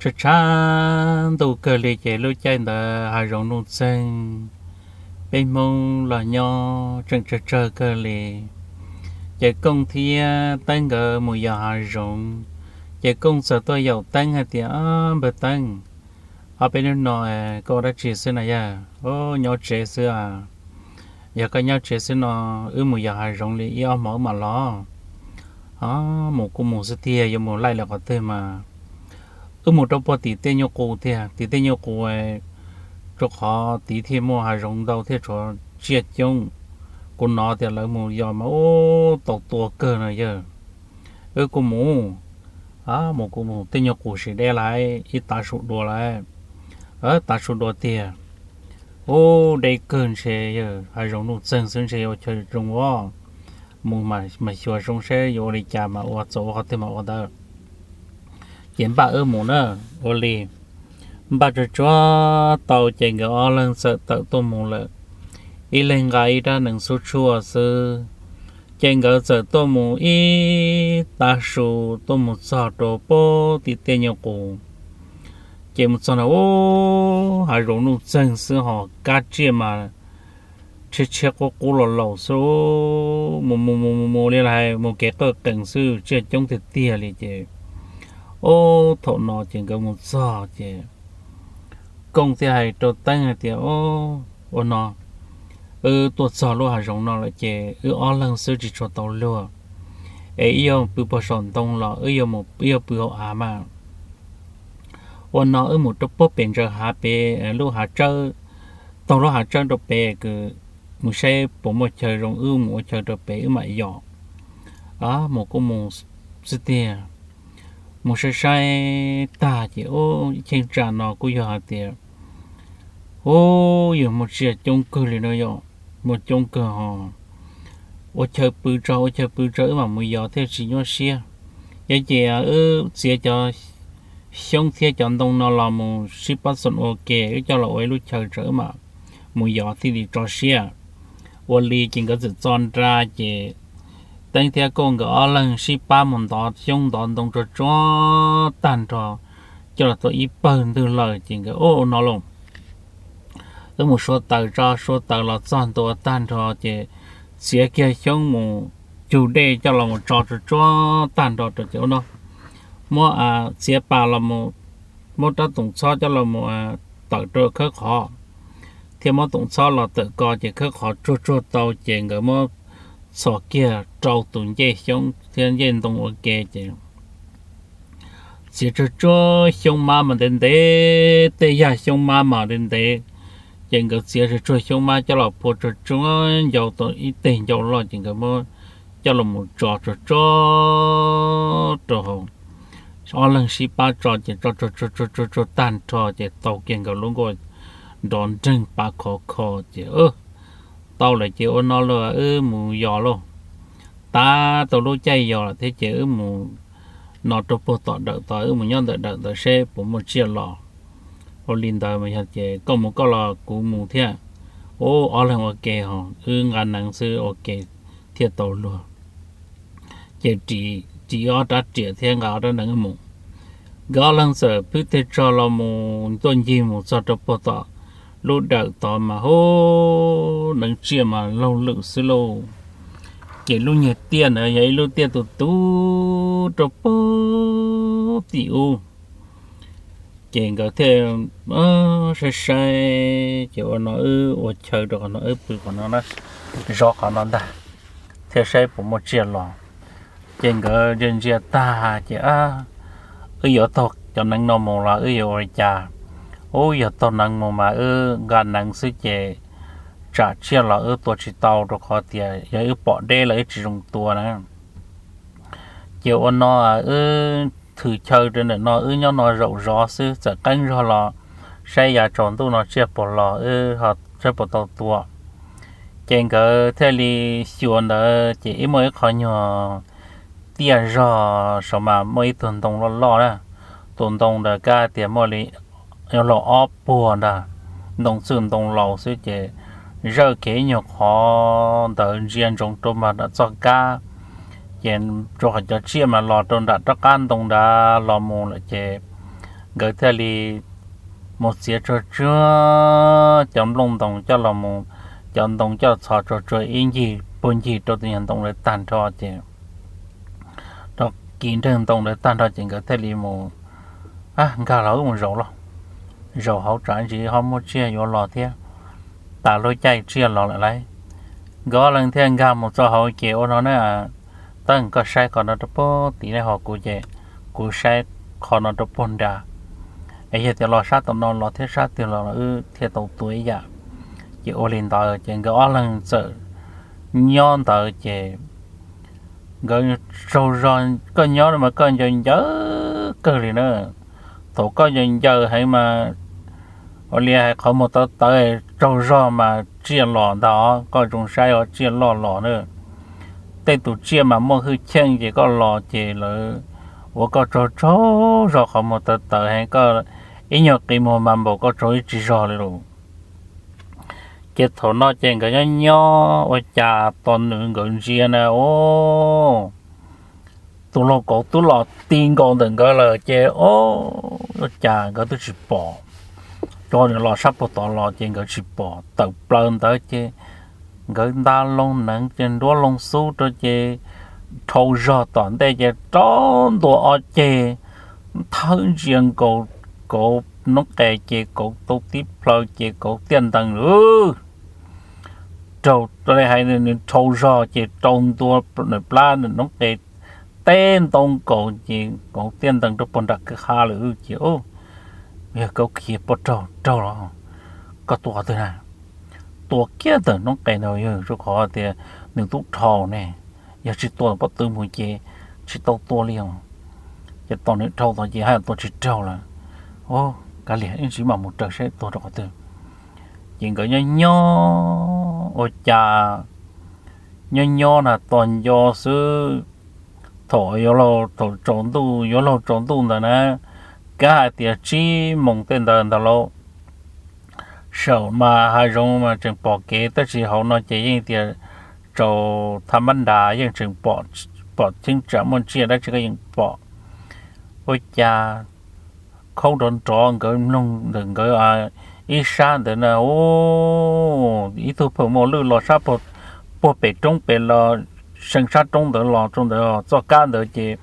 tshav tshav ntuj kawg li ces lub caij ntawd hav zoov nuj txeeg, peb Hmoob los nyob tseem tsawg tsawg kawg li. Ces Kooj thiab Teeb nkawd mus yos hav zoov, ces Kooj txawm tuaj yaum Teeb hais tias, Npawg Teeb, ob peb hnub no koj ua dab tsi xwb na yawg? Nyob tsev xwb. Yog koj nyob tsev xwb no, wb mus yos hav zoov li ib ob hmo wb mam los. Mus kuj mus xwb tiag, yuav mus laij li qhov twg mas wb mus rau puag tim tej nyuj qus tiag, tim tej nyuj qus, rau qhov tid thiaj muaj hav zoov ntau thiab tshuav tsiaj coob. Kuv hnov tias lawv mus yos mas ub tau tua kawg no yawg. Wb kuj mus, mus kuj mus, tej nyuj qus siv deb lawm, ib tav su dua lawm. Tav su dua tiag. Ub, deb kawg ntshe yawg, hav zoov nuj txeeg xwb ntshe ua chaw zoo os. Mus mas xyuas zoo saib yuav ua li cas mas ua, txaus ua qhov twg mas ua ntawd. Ces npaj wb mus na. Ua li npaj tsuag tsuag tau ces nkawd ob leeg txawm tawm tuaj mus lawm, ib leeg nqa ib rab hneev xub tshuaj xwb. Ces nkawd txawm tuaj mus ib tav su, tuaj mus txog rau puag tim tej nyuj qus. Ces mus txog na, ub, hav zoov nuj txeeg xwb ho kab tsiaj mas tshiab tshiab qub qub los laus xwb. Mus mus mus mus mus li hais mus kev qawj qees xwb, tsiaj coob tiag tiag li ces, ub, thaum no ces nkawd mus txog ces Kooj thiaj hais rau Teeb hais tias, Ua no, wb tuaj txog lub hav zoov no lawm ces wb ob leeg xwb tsis tshua tau luag, es wb yuav pw puag saum ntoo los wb yuav pw hauv av mas. Ua no wb mus rau puag pem ntsaws hav pem lub hav tsawb, taug lub hav tsawb rau pem kws, mus saib puas muaj chaw zoo wb mus ua chaw rau pem wb mam yos. Mus kuj mus xwb tiag, mus saib saib tag ces ub, ib cheeb tsam no kuj yog hais tias, ub, yog muaj tsiaj coob kawg li no yog, muaj coob kawg ho, ua chaw pw tso, ua chaw pw tso wb mam mus yos thiaj tsis nyuaj siab. Yog ces wb txiav cov xyoob thiab cov ntoo no los mus sib pab xoom ua ke, wb coj los ua ib lub chaw tso wb mam mus yos thiaj li tso siab. Ua li ces nkawd txawm txo nra ces Teeb thiab Kooj nkawd ob leeg sib pab mus ntov xyoob ntov ntoo tsuag tsuag tag nrho coj los tau ib pawg ntwg lawm ces nkawd, Ua no lauj, wb mus sua taws tso. Sua taws los txog ntua tag nrho ces txiav kiag xyoob mus cug dej coj los mus tso tsuag tsuag tag nrho rau ces ua no, muab txiav pas los mus, muab rab toom txhob coj los mus tawm rau khawb qhov, thiab muab toom txhob los tawm ko ces khawb qhov tsuag tsuag tau ces nkawd muab txhos kiag rau tus ncej xyoob thiab ncej ntoo ua ke ces txiav tsuag tsuag xyoob mab mas ntev ntev, tej yag xyoob mab mas ntev ntev. Ces nkawd txiav tsuag tsuag xyoob mab coj los phua tsuag tsuag ncau tau ib teg ncau loj ces nkawd muab coj los mus tso tsuag tsuag rau hauv. Ob leeg sib pab tso ces tso tsuag tsuag tsuag tsuag tsuag tag nrho ces tau kiag nkawd lub nkuaj nrov nreeg pab khov kho ces, Tau lawm ces ua no lauj, wb mus yos lauj. Tab tau lub caij yos lawm thiab ces wb mus no rau puag tom dawm tod, wb mus nyob ntawm dawm ntawd seb puas muaj tsiaj los. Ua li ntawd mas yog ces koj mus koj los kuv mus thiab. Ub, ob leeg ua ke ho, wb nqa hneev xwb ua ke thiaj tau luag. Ces ris ob rab riam thiab nqa ob rab hneev mus. Nkawd ob leeg txawm phwb teg tso los mus tuaj ncig mus txog rau puag tom lub dawm tod mas hub, hneev tsiaj mas laug lwm xwb lauj. Ces lub nyuag tiaj ntawd yog ib lub tiaj tus tus rau puag tim ub. Ces nkawd thiaj saib saib ces ua no wb ua chaw rau qhov no, wb pw qhov no na, zov qhov no ntag, thiaj saib puas muaj tsiaj los. Ces nkawd ntsia ntsia tag ces, Wb yuav taug cov hneev no mus los wb yuav ua li cas? Ub, yog taug hneev mus mas wb nqa hneev xwb ces tsam tsiaj los wb tua tsis tau, rau qhov tias yog wb pom deb los wb tsis zoo tua na. Ces ua no wb thwm chaw rau ntawm no, wb nyob no zaum zov xwb, txawm qeeb zog los saib yav tsaus ntuj no tsiaj puas los, wb saib puas tau tua. Ces nkawd thiaj li xyuas ntawd ces ib muaj ib qho nyuag tiaj zog saum mas muaj ib tug ntoo loj loj na. Tus ntoo ntawd kab tias muaj li laus ob puag ntag, ntoo txwj ntoo laus xwb ces zawj kiag ib nyuag qhov ntawd ntsia ntsoov rau mas nram txoj kab. Ces rau qhov cov tsiaj mas los rau nram rab qab ntoo ntawd los mus lawm ces Nkawd thiaj li mus txiav tsuag tsuag cov nplooj ntoo coj los mus, cov ntoo coj txhos tsuag tsuag ib ncig puag ncig rau tus nyuag ntoo ntawd tag nrho ces, rau kis nreeg ntoo ntawd tag nrho ces nkawd thiaj li mus, nkag los wb mus zaum los, zaum hauv tsam ntsis ho muaj tsiaj yuav los thiab, tas lub caij tsiaj los lawm lauj. Nkawd ob leeg thiaj nkag mus txog hauv ces ua no na, Teeb, koj saib qhov no rau puag tim ne, ho kuv ces kuv saib qhov no rau puag nrad, es yog tias los sab tom no los thiab sab twg los wb thiaj tau tua ib yam. Ces ua li ntawd ces nkawd ob leeg txawm nyob ntawd ces nkawd tsaug zog, koj nyob mas koj ncaws ncaws kawg li na. Thaum koj ncaws ncaws heev mas ua li hais qhov muag tawv tawv, tsaug zog mas tsiaj los ntag, koj zoo saib os, tsiaj loj los na. Tej tus tsiaj mas muaj hwj chim ces koj los ces lawv ua koj tsaug tsaug zog, qhov muag tawv tawv heev, koj ib nyuag qi muag mas npaum koj tsaug ib tsis zog li lauj. Ces thaum no ces nkawd nyob nyob ua cas tos nws nkawd ntsia na, tus laug kauv twb los ti nkaus ntawm nkawd lawm ces, o, ua cas nkawd twb tsis pom. Cov nws los sab puag tod los ces nkawd tsis pom, tawm plaws ntawd ces nkawd nta loo neev ces nruab loo xub rau ces dhau zog tom ntej ces rau ntua ob ceg, thawb ntsia nkaus kauv noob qes ces kauv tau tib plhaw ces kauv tiaj ntees lawm. Raug li hais nws dhau zog ces rau ntua nws plab nws noob qes teb ntoo nkaus ces kauv tiaj ntees rau puag nram kwj ha lawm ces, yog kauv khiav puag raug raug los, koj tua qhov twg na? Tua kiag ntawm noob qes ntawd yog rau qhov tias nws tub dhau ne, yog tsis tua pob tw mus ces tsis tau tua li os. Ces tos nws dhau tod ces haj tua tsis raug lawm. Kav liam, ib ntsis mam mus raws saib tua rau qhov twg. Ces nkawd nyob nyob ua cas nyob nyob na tos nco xwb. Thaum yuav laug, thaum tsaus ntuj, yuav laug tsaus ntuj ntawd na, kav hais tias tsib moos tej ntawd ntag lauj. Saum mas hav zoov mas tseem pom kev tab sis hauv no ces yeej tias tsaus thaj mab nras yeej tseem pom, pom cheeb tsam muaj tsiaj dab tsi koj yeej pom. Ua cas khaub nrov nrov nkawd mloog ntawm nkawd ib sab ntawd na, ib tug phaj muaj lwj los sab puag pem roob pem los, seem sab roob ntawd los rau ntawd txoj kab ntawd ces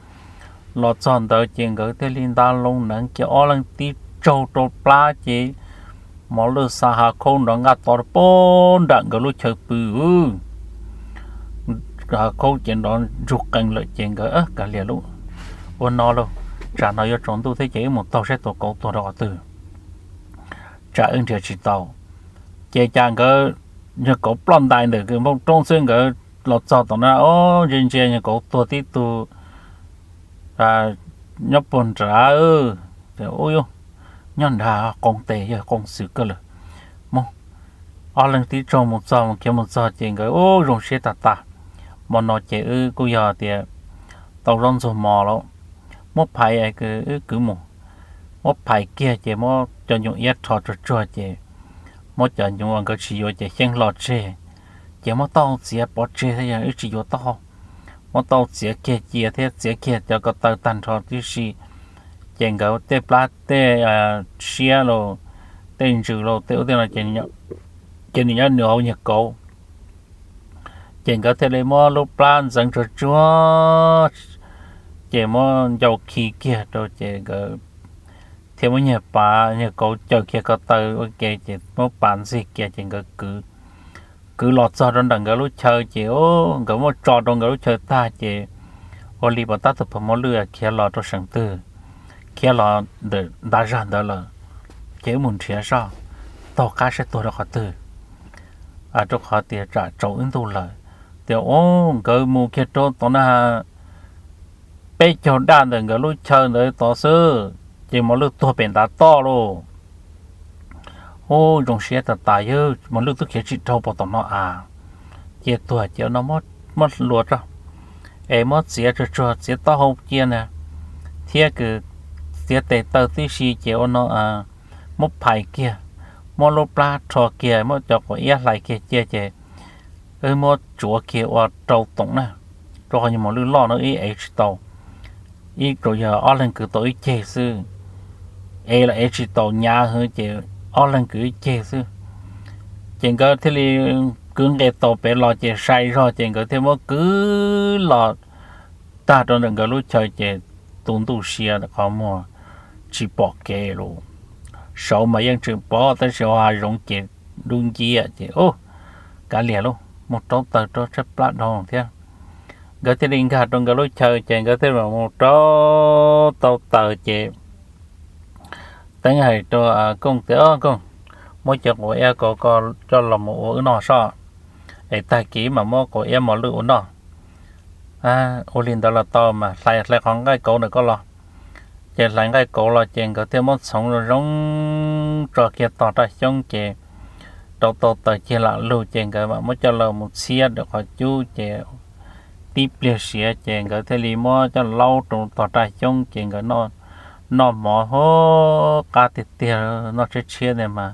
los txog ntawd ces nkawd thiaj li nta loo neev ces ob leeg tib tsaug rau plab ces mos lwj xa hav khaub nrov nqaj to rau puag nram nkawd lub chaw pw. Hav khaub ces nrov ntsug qees lawm ces nkawd kav liam lauj, ua no lauj, tsam no yuav tsaus ntuj thiab ces wb mus taug saib tus kauv tuag rau qhov twg, tsam wb nrhiav tsis tau. Ces cas nkawd nyuag kauv ploj ntais ntawm npoo roob xwb, nkawd los txog tom na, o, ntsia ntsia nyuag kauv tuag tib tug nyob puag nrad. Ub, nyob nrad qoo tes yog qoo xwm kawg lawm. Mus, ob leeg tib tsaug mus txog, mus khiav mus txog ces nkawd ub zoo siab tag tag. Hmo no ces wb kuj yog tias tau zaub ntxuag mos lawm, muab phais wb kwv mus, muab phais kiag ces muab cov nyuj iab rho tsuag tsuag ces muab cov nyuj uas nkawd tsis yuav ces xyeeb hlo tseg, ces muab taub hau txiav pov tseg thiab yog wb tsis yuav taub hau. Muab taub hau txiav kiag cia thiab txiav kiag cov ko taw tag nrho tib si, ces nkawd tej plab tej siab los, tej ntsws los tej ub tej no ces nws nyob nws hauv nyuag kauv. Ces nkawd thiaj li muab lub plab ntxeev tsuag tsuag, ces muab ncau khi kiag rau ces nkawd thiaj muab nyuag pav nyuag kauv caws kiag ko taw ua ke ces muab pav ntxig kiag ces nkawd kwv, kwv los txog rau ntawm nkawd lub chaw ces nkawd muab tso rau nkawd lub chaw tag ces ua li pom tab tus phaj muaj lwj khiav los rau seem twg, khiav los ntawm ntav zag ntawd lawm, ces wb mus nrhiav soj, taug qab saib tuag rau qhov twg, rau qhov tias tsam tsaus wb ntuj lawm. Tias ub, nkawd mus kiag rau tom na peb caug daj ntawm nkawd lub chaw ntawd tod xwb, ces mos lwj tuag pem ntav toj lauj. Ub, zoo siab tas tas, yog mos lwj twb khiav tsis dhau pom tom no a, ces tuag ces no muab luas tso, es muab txiav tsuag tsuag txiav taub hau cia na, thiab kws txiav tes taw tib si ces ua no muab phais kiag, muab lub plab rho kiag, muab cov quav iab hlais kiag cia ces wb muab tsuav kiag ua rau toom na, rau qhov nyuag mos lwj loj no ib ev tsis tau, ib tsuas yog ob leeg kwv tau ib ceg xwb. ev los ev tsis tau hnyav heev ces ob leeg kwv ceg xwb. Ces nkawd thiaj li kwv nqe tau pem los ces sai zog ces nkawd thiaj muab kwv los tag rau ntawm nkawd lub chaw ces tu ntuj sia qhov muag tsis pom kev lawm. Saud mas yeej tseem pom tab sis hav zoov ces dub nciab ces kav liam lauj, mus rauv taws rau tshaib plab dhau thiab. Nkawd thiaj li nkag rau nkawd lub chaw ces nkawd thiaj mus rauv tau taws ces teeb hais rau Kooj tias, Kooj, muab cov quav iab ko coj los mus ua wb noj soj, es tag kis mam muab quav iab mos lwj ua noj. Ua li ntawd los tau mas, hlais qhov nqaij kauv ntawm koj los. Ces hlais nqaij kauv los ces nkawd thiaj muab txhoov zoo zoo tso kiag tog raj xyoob ces rauv tau taws cig lam lug ces nkawd mam muab coj los mus txhiab rau qhov cub ces tib pliag siav ces nkawd thiaj li muab coj laub rau tog raj xyoob ces nkawd noj mov hab qab tiag tiag, noj tshiab tshiab ntag mas,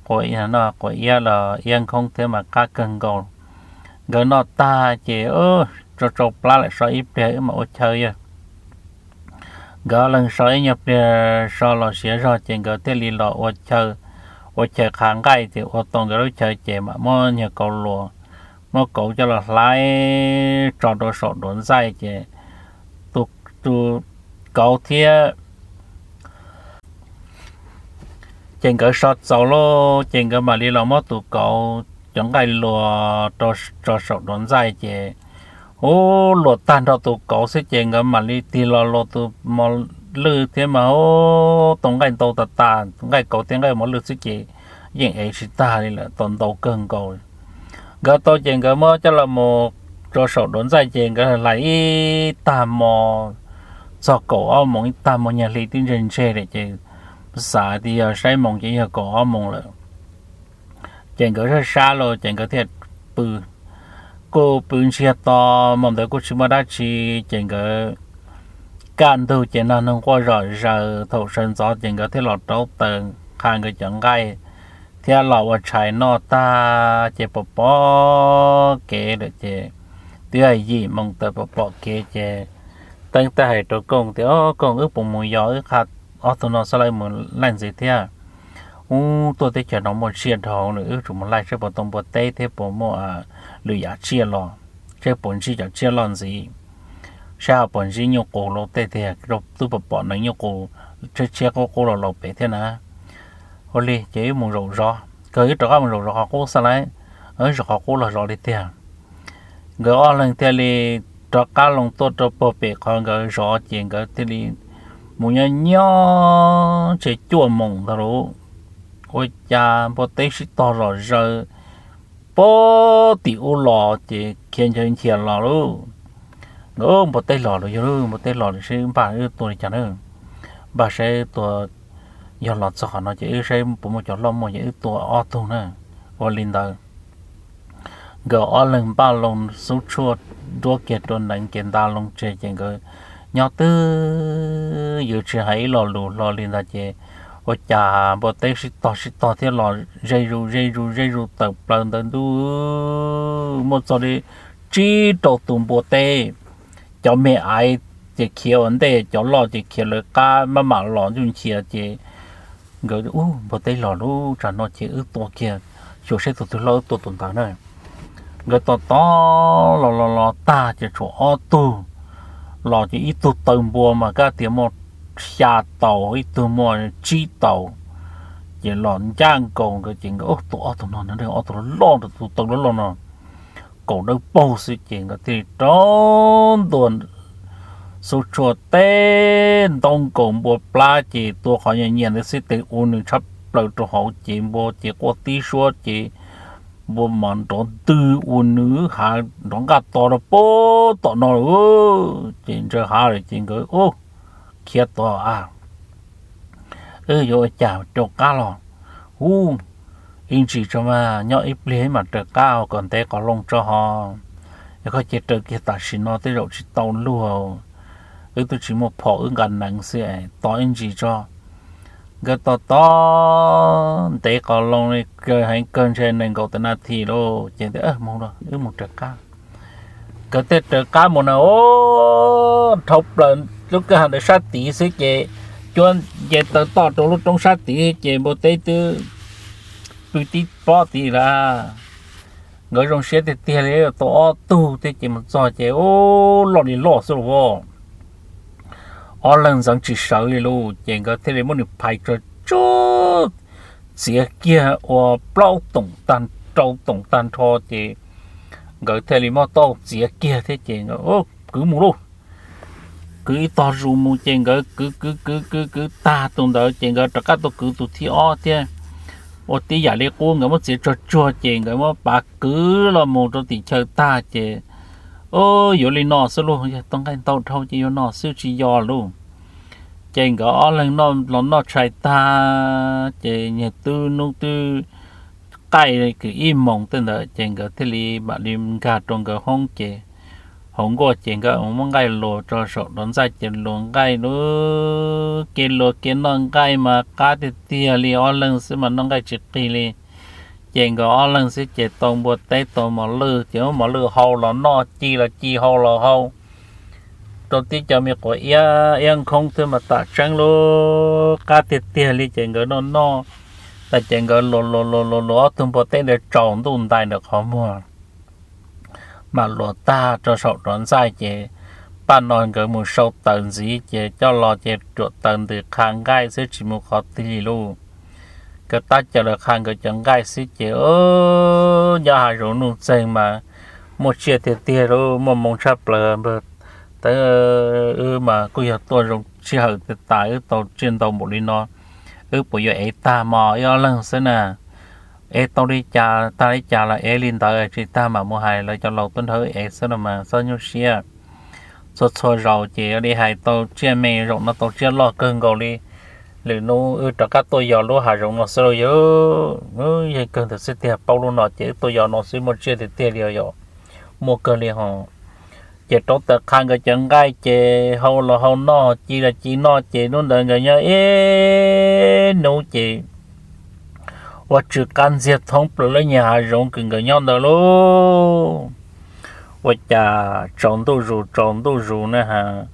quav iab los iab nkhoob thiab mas qab kawg nkaus. Nkawd noj tag ces tsau tsau plab lawm, so ib pliag wb mam ua chaw yog. Nkawd leeg so ib nyuag pliag so los siav zog ces nkawd thiaj li los ua chaw qhav nqaij ces ua tau nkawd lub chaw ces mam muab nyuag kauv luas, muab kauv coj los hlais tso rau saum duav ntxaij ces tus kauv thiab ces nkawd so txaus lawm ces nkawd mam li los muab tus kauv cov nqaij luas tso saum duav ntxaij ces ub, luas tag nrho tus kauv xwb ces nkawd mam li tig los luas tus mos lwj thiab mas ub, tau nqaij ntau tas tas, nqaij kauv thiab nqaij mos lwj xwb ces yeej ev tsis tag li lawm, tau ntau kawg nkaus. Nkawd tau ces nkawd muab coj los mus rau saum duav ntxaij ces nkawd hlais ib tag hmo txog kaum ob moos, ib tag hmo nyuag hli twb ntseg ntseg lawm ces xav tias yog saib moos ces yog kaum ob moos lawm. Ces nkawd sab sab los ces nkawd thiaj pw. Kuj pw ntsiag to, hmo ntawd kuj tsis muaj dab tsi ces nkawd kaj ntug ces nag nug quaj zom zaws, thaum sawv ntxov ces nkawd thiaj los rauv taws qha nkawd cov nqaij thiab los ua tshais noj tag ces pom pom kev lawm ces twb yim moos tawm pom pom kev ces teeb teb hais rau Kooj tias, Kooj, wb puas mus yos wb qha ob tug no xwb, lawv mus laij ntxiv thiab. Ub, tuaj teb chaws no muaj tsiaj dhau lawm, wb tsum mus laij saib puas tau npua teb thiab puas muaj lwm yam tsiaj los, saib puas ntsib cov tsiaj loj ntxiv, saib ho puas ntsib nyuj qus lauj, tej tiag twb pom pom neev nyuj qus tshiab tshiab qub qub los laus pem thiab na. Ua li ces wb mus zaum zov, kawg wb rov qab mus zaum zov qhov qub xwb lauj, zov qhov qub los zov li tiag. Nkawd ob leeg thiaj li rov qab loo tuaj rau puag pem qhov nkawd zov ces nkawd thiaj li mus nyob nyob tsev cuaj moos ntag lauj, ua cas npua teb sib tog zom zaws puag tim ub los ces khiav nchaw nchias los lauj. Nkawd, Npua teb los lawm, yog npua teb los lawm, saib npaj wb tua li cas na, npaj saib tua, yog los txog qhov no ces wb saib puas muaj cov loj muaj ces wb tua ob tug na. Ua li ntawd nkawd ob leeg npaj loo xub tshuaj nruab kiag rau neev ces nta loo tseg ces nkawd nyob twj ywm tsis hais ib lo lus hlo li ntawd ces ua cas npua teb sib tog sib tog thiab los ze zus ze zus ze zus tawm plaws ntawd ntuj, muaj txog li tsib rau tus npua teb, cov me aiv ces khiav ua ntej, cov loj ces khiav lawv qab maj mam los ntuj nchias ces nkawd, Ub, npua teb los lub tsam no ces wb tua kiag, xyuas saib tus twg loj wb tua tus ntawd na. Nkawd tos tos los los los tag ces tshuav ob tug los ces ib tug taw npua mas kab tias muaj xya taus, ib tug muaj tsib taus, ces los ncaj nkaus nkawd ces nkawd, Ub, tua ob tug no, ob tug loj loj, tus taw loj loj no kaum dawb paug xwb ces nkawd thiaj li rau ntua xub tshuaj teb ntaub nkaus npua plab ces tua qhov nyias nyias ntawd xwb tes ua nws tshab plaws rau hauv ces npua ces quaj tib suab ces npua mas nrov ntwg ua nws hav nrov nqaj to rau puag tom no lawm ces ntsaws hav lawm ces nkawd, Ub, khiav tod a, wb yuav ua cas raws qab los? Ub, ib ntsis tso mas, nyob ib pliag wb mam raws qab kom ntev qos loo tso ho. Yog koj cia raws kiag tam sim no tej zaum tsis tau luag, wb twb tsis muaj phom wb nqa neev xwb, tos ib ntsis tso. Nkawd tos tos ntev qos loo li kawg heev kawg ntshe nees nkaum tawm nas this lauj ces tias, Mus, wb mus raws qab. Nkawd thiaj raws qab mus na, ub, dhau plaws lub kwj ha ntawd sab tid xwb ces cuab nce taw toj rau lub roob sab tid ces npua teb twb pw tib pob tid lawm. Nkawd zoo siab tiag tiag li, tau ob tug thiab ces mus txog ces ub, loj li loj xwb lauj. Ob leeg ntxeev tsis sawv li lauj, ces nkawd thiaj li muab nws phais tsuag tsuag txiav kiag ua plaub toom tag, rau toom tag nrho ces nkawd thiaj li muab tau txiav kiag thiab ces kwv mus lauj. Kwv ib tog zus mus ces nkawd kwv kwv kwv kwv kwv tag tus ntawd ces nkawd rov qab tuaj kwv tus thib ob thiab. Ua tib yam li qub, nkawd muab txiav tsuag tsuag ces nkawd muab pav kwv los mus rau tim chaw tag ces yuav li no xwb lauj, yog tau nqaij ntau dhau ces yuav no xwb tsis yog lauj. Ces nkawd ob leeg noj los noj tshais tag ces niag twb hnub twb qaij kwv ib moos tej ntawd ces nkawd thiaj li mam li nkag rau nkawd hoob ces hauv nkuaj ces nkawd muab nqaij luas rau saum rov ntxaij ces luas nqaij lub kev luas kev noj nqaij mas qab tiag tiag li, ob leeg xwb mas noj nqaij tsis qig li. Ces nkawd ob leeg xwb ces tau npua teb tau mos lwj ces muab mos lwj hau los noj, ci los ci hau los hau rau tib co me quav iab iab nkhoob thiab mas tam tseeb lub qab tiag tiag li ces nkawd noj noj tas ces nkawd luas luas luas luas luas ob tug npua teb ntawd tsaus ntuj ntais ntawm qhov muag mas luas tag rau saum rov ntxaij ces paj no nkawd mus sau taws ntxiv ces coj los ces ruam taws ntws qha nqaij xwb tsis mus qhov twg li lauj. Nkawd tab cov lawv qha nkawd cov nqaij xwb ces nyob hav zoov nuj txeeg mas muaj tsiaj tiag tiag lauj, muaj hmoo tshaj plaws npawg. Teb, wb mas kuj yog tuaj zoo sij hawm tiag tas wb tau tsiaj ntau npaum li no, wb puas yuav ev tag mos ib ob leeg xwb na? Ev tau li cas tag li cas los ev li ntawd, tsis tag mam mus hais lawv cov laus tuaj nrog wb ev xwb no mas txhob nyuaj siab. Txhua txhua zaus ces li hais tau tsiaj me, zaum no tau tsiaj loj kawg nkaus li. Lwm hnub wb rov qab tuaj yos lub hav zoov no xwb lauj. Yog kawg ntawd xwb tiag, paub lub no ces wb tuaj yos no xwb muaj tsiaj tiag tiag li os, muaj kawg li hos. Ces rauv taws qha nkawd cov nqaij ces hau los hau noj, ci los ci noj ces hnub ntawd nkawd nyob ib hnub ces ua tsw qab ntxiag thoob plaws lub nyuag hav zoov kws nkawd nyob ntawd lauj. Ua cas tsaus ntuj zus tsaus ntuj zus na has,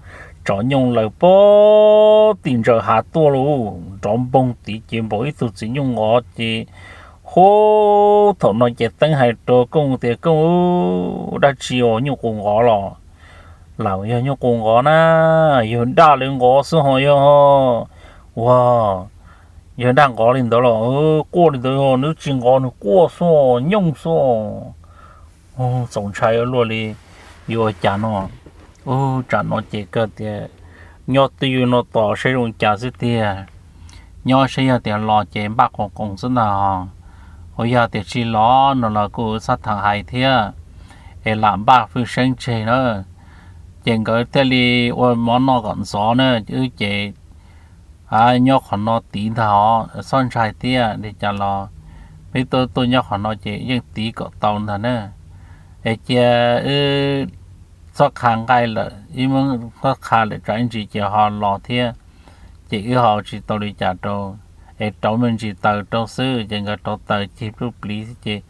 tsov nyooj laws puag tim ntsaws hav tuaj lauj, nrov npoog tid ces npaum ib tug txiv nyuj nqov ces hu. Thaum no ces teeb hais rau Kooj tias, Kooj, dab tsi os, nyuj qus nqov los? Lam yog nyuj qus nqov na, yog daj li nqov xwb ho yog. Ua, yog daj nqov li ntawd los quaj li ntawd, nws tsis nqov nws quaj xwb, nyooj xwb. Txaus ntshai ua luaj li, yuav ua cas no? Ub, tsam no ces kawg tias nyob twj ywm no tos saib zoo cas xwb tiag. Nyob saib yog tias los ces npaj qoos qoos xwb ntag. Ho yog tias tsis los no los kuj txhob tham hais thiab, es lam npaj hwj seeb tseg na. Ces nkawd thiaj li ua mov noj kom ntxov na, wb ces nyob qhov no tid ntag os, txhob ntshai thiab. Li cas los peb tuaj tuaj nyob qhov no ces yeej tid kom tau ntag na. Es cia wb txhob qha nqaij lawm, wb muab txhob qha lawm tsam ib ntsis ces ho los thiab. Ces wb ho tsis tau li cas rau, es rauv me ntsis taws rau xwb. Ces nkawd rauv taws cig pluj pliv xwb ces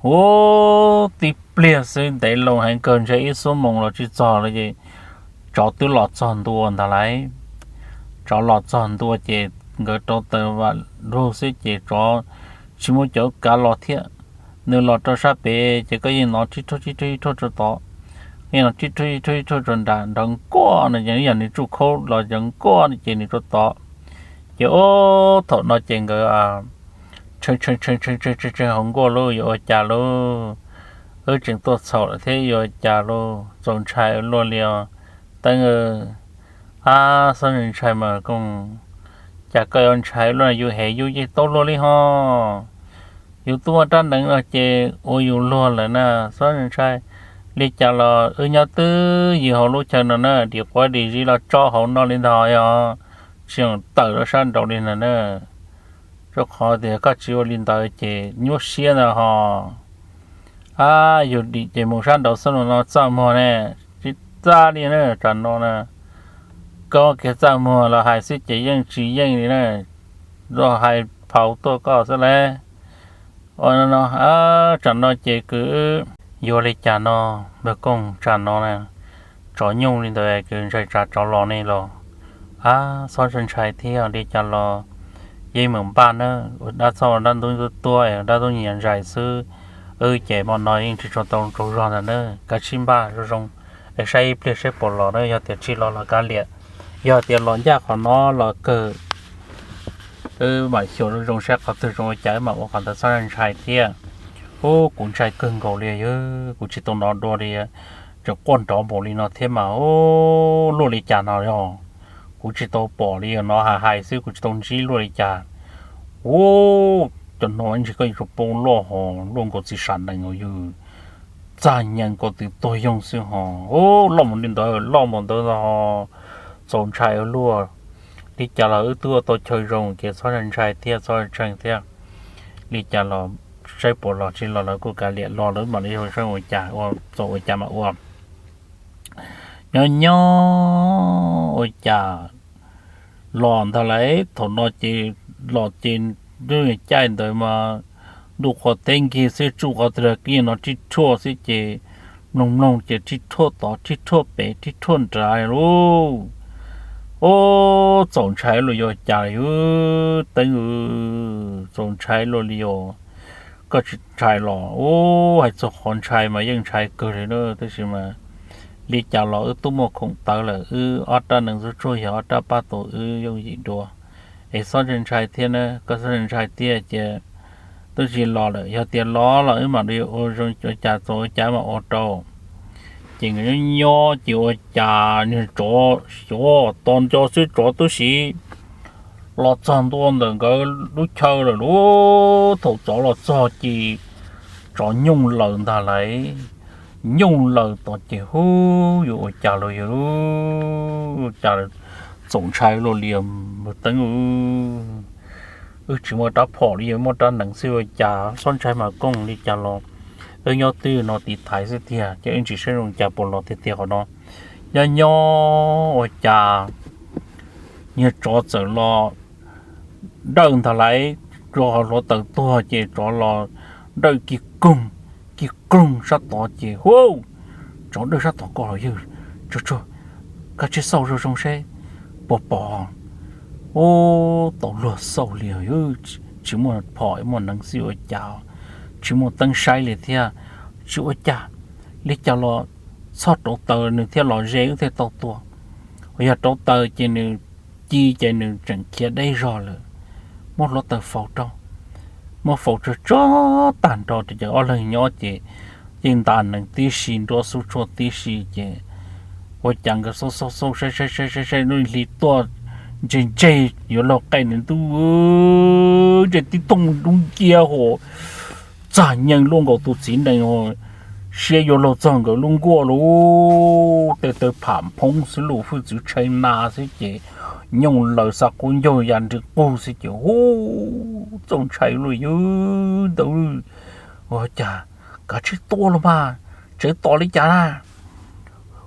ub, tib pliag xwb ntev loo heev kawg, ntshe ib xuab moos los tsis txog li ces tsov twb los txog ntua ntag lauj. Tsov los txog ntua ces nkawd rauv taws vam lug xwb ces tsov tsis muaj cov kav los thiab. Nws los rau sab pem ces koj yeej hnov tib rhuj tib rhuj tib rhuj rau tod, yeej hnov tib rhuj tib rhuj tib rhuj rau nram, nrov nkuaj no, yog nws tsuj khaub los nrov nkuaj no ces nws rau tod. Ces ub, thaum no ces nkawd tshee tshee tshee tshee hauv nkuaj lauj, yuav ua cas lauj? Wb tseem tuaj txhaum lawm thiab yuav ua cas lauj? Txaus ntshai ua luaj li os. Teeb, ab, txhob ntshai mas Kooj, cas koj yuav ntshai luaj, yus hem yus yeej tau luag li ho. Yus tuaj muaj rab hneev no ces ua yus luag lawm na, txhob ntshai. Li cas los wb nyob twj ywm hauv lub chaw no na, dim quav dim zis los tso hauv no li ntag yog, tsis txhob tawm rau sab nraud li ntag na. Rau qhov tias koj tsis ua li ntawd ces nyuaj siab ntag ho. Ab, yus dim ces mus sab nraud xwb los no txaj muag ne, tsis txaj li na, tsam no na. Koj kiag txaj muag los hais xwb ces yeej tsis yeej li na, los hais phau tuaj koj xwb lauj. Ua no, tsam no ces kws yuav li cas no, npawg Kooj, tsam no na, tsov nyooj li ntawd kws ntshai tsam tsov los ne los. Ab, txhob ntshai thiab, li cas los yeej meem npaj na, dab txoj dab ntub tuaj, dab ntub nyias ntsais xwb, wb ces hmo no yeej tsis tshua tau tsaug zog ntag na, kav tsij npaj zoo zoo es saib ib pliag saib puas los na, yog tias tsis los los kav liam, yog tias los ncaj qhov no los kawg wb mam xyuas zoo zoo saib qhov twg zoo ua cas wb mam ua, qhov ntawd txhob ntshai thiab. Ub, kuv ntshai kawg nkaus li, yog kuv tsis tau hnov dua li, tseem quaj nrov npaum li no thiab mas, ub, luaj li cas no yog, kuv tsis tau pom li, no hais hais xwb kuv tsis tau ntsib luaj li cas. Ub, cov no ntsis koj yuav tsum poob loj hos, luaj nkaus txiv sam nees os yog, txaj nyeeg ko tw tuag yoog xwb hos, ub, loj mus li ntawd loj mus ntawd hos, txaus ntshai ua luaj. Li cas los wb twb ua tau chaw zoo ces txhob ntshai thiab, txhob ntshai thiab. Li cas los saib puas los, tsis los lawv kuj kav liam, los lawv mam li saib ua cas, ua txaus ua cas mam ua. Nyob nyob ua cas los ntag lauj, thaum no ces los ces caij ntawd mas ntuj qhuav teb nkig xwb, tsuj qhov twg los kiag no rib rhuaj xwb ces mloog mloog ces rib rhuaj tod rib rhuaj pem rib rhuaj nrad lauj. Ub, txaus ntshai luaj, yuav cas yog Teeb, txaus ntshai luaj li os. Koj tsis ntshai los? Ub, hais txog qhov ntshai mas yeej ntshai kawg li na, tab sis mas li cas los wb twb muaj khoom tawv lawm, wb ob rab nees xub tshuaj yog ob rab pab tau wb yooj yim dua. Es txhob ntshai thiab na, koj txhob ntshai thiab ces twb tsis los lawm, yog tias los los wb mam li ua zoo ua cas txaus ua cas mam ua rau. Ces nkawd nyob nyob ces ua cas niag tsov xyov tos nco xwb, tsov twb siv los txog ntua ntawm nkawd lub chaw lawm lauj. Thaum tsov los txog ces tsov nyooj laws ntag lauj. Nyooj laws tod ces hu, yuav ua cas los yog, cas txaus ntshai luaj li os Teeb. Wb tsis muaj rab phom li, yog muaj rab nees xwb ua cas, txhob ntshai mas kooj, li cas los wb nyob twj no tiv thaiv xwb tiag ces wb ntsis saib zoo cas puas los tiag tiag qhov no. Nyob nyob ua cas niag tsov txawm los dawj ntag lauj, rau hauv hluav taws tuag ces tsov los dawj kig koog, kig koog sab tod ces hu, tsov dawj sab tod ko los yog, tsuag tsuag, koj tsij xauj zoo zoo seb puas pom. Ub, tau luag xauj li os, tsis muaj phom muaj nees xwb ua cas, tsis muaj teeb saib li thiab. Tsis ua cas, li cas los txhob rauv taws nws thiaj los ze wb thiaj tau tua. Yog rauv taws ces nws ci ces nws tseem khiav deb zog lawm. Muab hluav taws faus rau, muab faus tsuag tsuag tag nrho ces ob leeg nyob ces yeej nta nees tib si, nruab xub tshuaj tib si ces ua cas nkawd xauj xauj xauj saib saib saib saib lub hli tuaj ntseg ntseg yuav laug qe nws ntuj, ntseg tib thooj dub nciab hos, txaj nyeeg luaj nkaus tus txiv nees hos, siab yuav laug txog nkawd lub nkuaj lauj. Tej tawg pham phoob xwb lauj, hwj txwv tshee na xwb ces nyooj laws xa qub ncaug ya nrig qug xwb ces hu, txaus ntshai lauj yawg ntawd. Ua cas kav tsij tua los mas, tsev tos li cas na.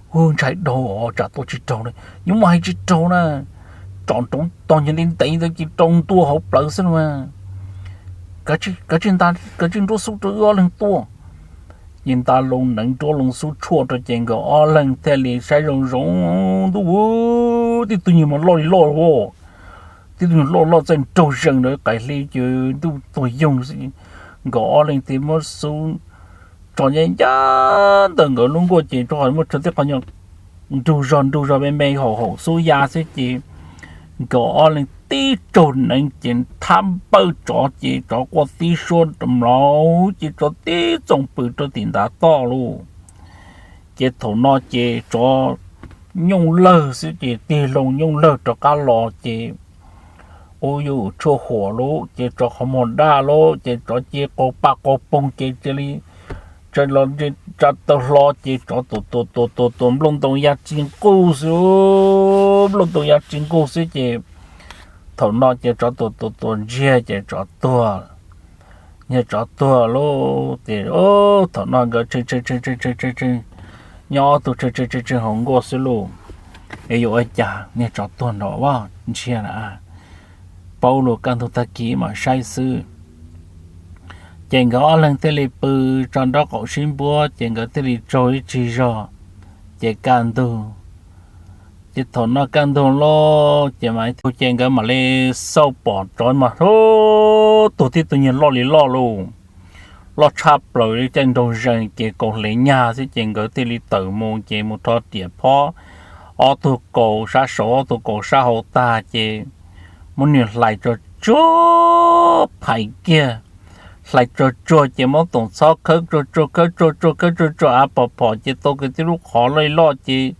Hu, ntshai dhau os, tsam tua tsis raug na, yuav muaj hais tsis raug na. Tsom nrov tos nyias li ntev ntawd ces rau ntua hauv plawv xwb no. Kav tsij nta, kav tsij nruab xub rau wb ob leeg tuaj. Ces nta loo neev nruab loo xub tshuaj rau ces nkawd ob leeg thiaj li saib zoo zoo, ntuj, tib tug nyuag mas loj li loj, tib tug nyuag loj loj txaij nraug zees ntawd, qaim hli ces ntuj tuag yoog xwb. Nkawd ob leeg thiaj muab xub tso ncaj ncaj ntawm nkawd lub nkuaj ces rau qhov muaj tsawg tib qho nrug zog nrug zog me me haum haum xub ya xwb ces nkawd ob leeg tib tsaug neev ces thab npawj tsov ces tsov quaj tib suab mlov ces tsov tib txoom pw rau tim ntav toj lauj. Ces thaum no ces tsov nyooj lawg xwb ces tig loo nyooj lawg rov qab los ces ua yuav tshuaj huam lauj, ces tsov qhov muag daj lauj, ces tsov cia li qaug pa qaug poog ces cia li tsa taw hlo ces tsov tuam tuam tuam tuam tuam nplooj ntoo ya tsi nquj xwb, nplooj ntoo ya tsi nquj xwb ces thaum no ces tsov tuam tuam tuam ntsiag ces tsov tuag. Niag tsov tuag lauj ces thaum no nkawd tshee tshee tshee tshee tshee, nyob ob tug tshee tshee tshee tshee hauv nkuaj xwb lauj. Es yuav ua cas, niag tsov tuag nrov vaj ntsiag na, paub lus kaj ntug tag kis mam saib xwb. Ces nkawd ob leeg thiaj li pw tso nraub qaum sib npuab ces nkawd thiaj li tsaug ib tsig zog. Ces kaj ntug Ces thaum no kaj ntug loj ces mas ib tug ces nkawd mam li xauj pom tsov mas ub, tug tib tug nyiag loj li loj lauj, loj tshaj plaws li, caij nraug zeeg ces kaus hlev nyag xwb. Ces nkawd thiaj li tawm mus ces mus rho riam phob ob tug kaus sab saud ob tug kaus sab hauv tag ces muab nws hlais tsuag tsuag phais kiag, hlais tsuag tsuag ces muab toom txhob khawb tsuag tsuag khawb tsuag tsuag khawb tsuag tsuag av pom phom ces tau kiag tib lub qhov loj li loj ces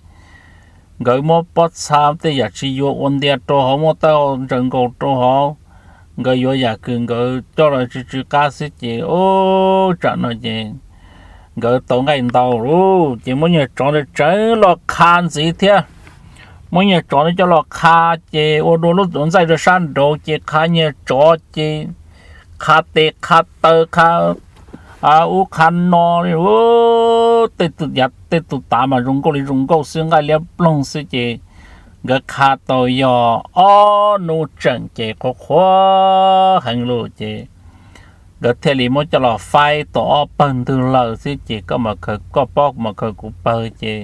nkawd muab pob txha tej yam tsis yuav ua ntia rau hauv, muab taub hau ntsaws nkaus rau hauv, nkawd yuav yam kws nkawd coj los tsw tsw qab xwb ces ub, tsam no ces nkawd tau nqaij ntau lauj. Ces muab nyiag tsov ntawd tseev los qha ntxiv thiab, muab nyiag tsov ntawd coj los qha ces ua dua lub tuv ntxaij rau sab nraud ces qha nyiag tsov ces qha tes qha taw qha ub qha no li, tej tus tav mas zoo nkauj li zoo nkauj xwb, nqaij liab ploog xwb ces nkawd qha tau yog ob hnub tseem ces qhuav qhuav heev lawm ces nkawd thiaj li muab coj los faib tau ob pawg ntwg lawm xwb ces koj mas khaws koj pob kuv mas khaws kuv pawg ces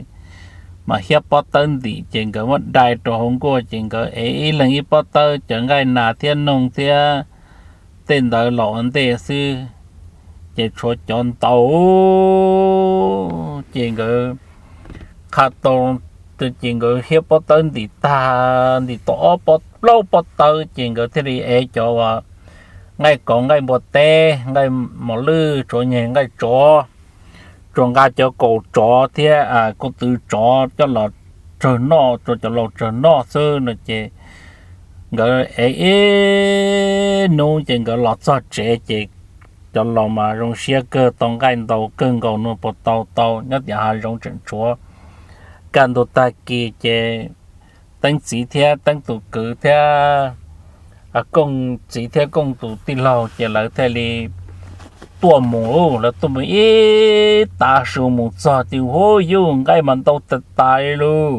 mas hiab pob tawb ntim ces nkawd muab dai rau hauv nkuaj ces nkawd ev ib leeg ib pob tawb cov nqaij nas thiab noog thiab tej ntawd los ua ntej xwb ces tshuav cov ntau ces nkawd qha tau ces nkawd hiab pob tawb ntim tag, ntim tau ob plaub pob tawb ces nkawd thiaj li ev cov uas nqaij kauv, nqaij npua teb, nqaij mos lwj, tshuav nyeg nqaij tsov, tsuas nqa cov kaus tsov thiab kuv tw tsov coj los tsawg noj, tsuas cov laus tsawg noj xwb no ces nkawd ev ib hnub ces nkawd los txog tsev ces cov laus mas zoo siab kawg, tau nqaij ntau kawg nkaus no puas tau tau nyob tias hav zoov tseem tshuav. Kaj ntug tag kis ces Teeb txiv thiab Teeb tus kwv thiab Kooj txiv thiab Kooj tus tij laug ces lawv thiaj li tuaj mus, lawv tuaj mus ib tav su mus txog ces hu yuj nqaij mas ntau tas tas li lauj.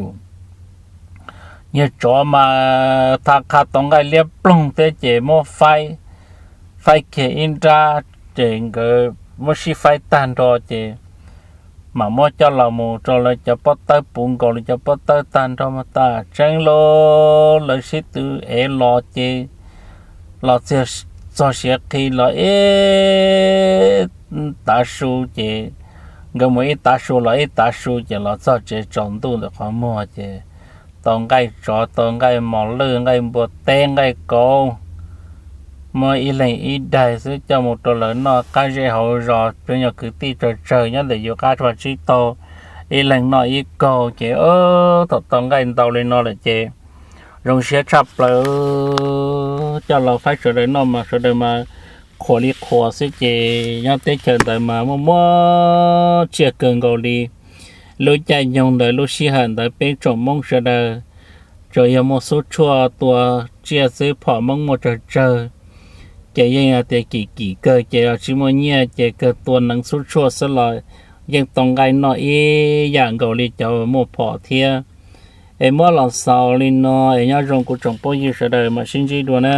Yog tsov mas tha qha tau nqaij liab ploog thiab ces muab faib, faib kiag ib nrab ces nkawd muab sib faib tag nrho ces mam muab coj los mus rau lawv cov pob tawb puv nkaus li cov pob tawb tag nrho mas tas tseeb lauj. Lawv sib tw ev los ces los txog siav qhi los ib tav su ces nkawd mus ib tav su los ib tav su ces los txog tsev tsaus ntuj ntawm qhov muag ces tau nqaij tsov, tau nqaij mos lwj, nqaij npua teb, nqaij kauv, muab ib leeg ib daig xwb coj mus rau lawv noj qab zej hauv zos, cov nyuag kwv tij tsawg tsawg nyob ntawm yus qab tsua tsib taug, ib leeg noj ib kaug ces thaum tau nqaij ntau li no lawm ces zoo siab tshaj plaws, coj los faib sawv daws noj mas sawv daws mas qhuas li qhuas xwb ces nyob teb chaws ntawd mas muaj muaj tsiaj kawg nkaus li. Lub caij nyoog ntawd lub sij hawm ntawd peb tsoom Hmoob sawv daws tsuas yog muaj xub tshuaj tua tsiaj xwb, phom Hmoob muaj tsawg tsawg ces yeej hais tias kim kim kawg ces tsis muaj nyiaj ces kawg tua neev xub tshuaj xwb los yeej tau nqaij noj ib yam nkaus li cov muaj phom thiab. Es muab los xaus li no es nyob zoo kuv tsoom phooj ywg sawv daws mam sib ntsib dua na.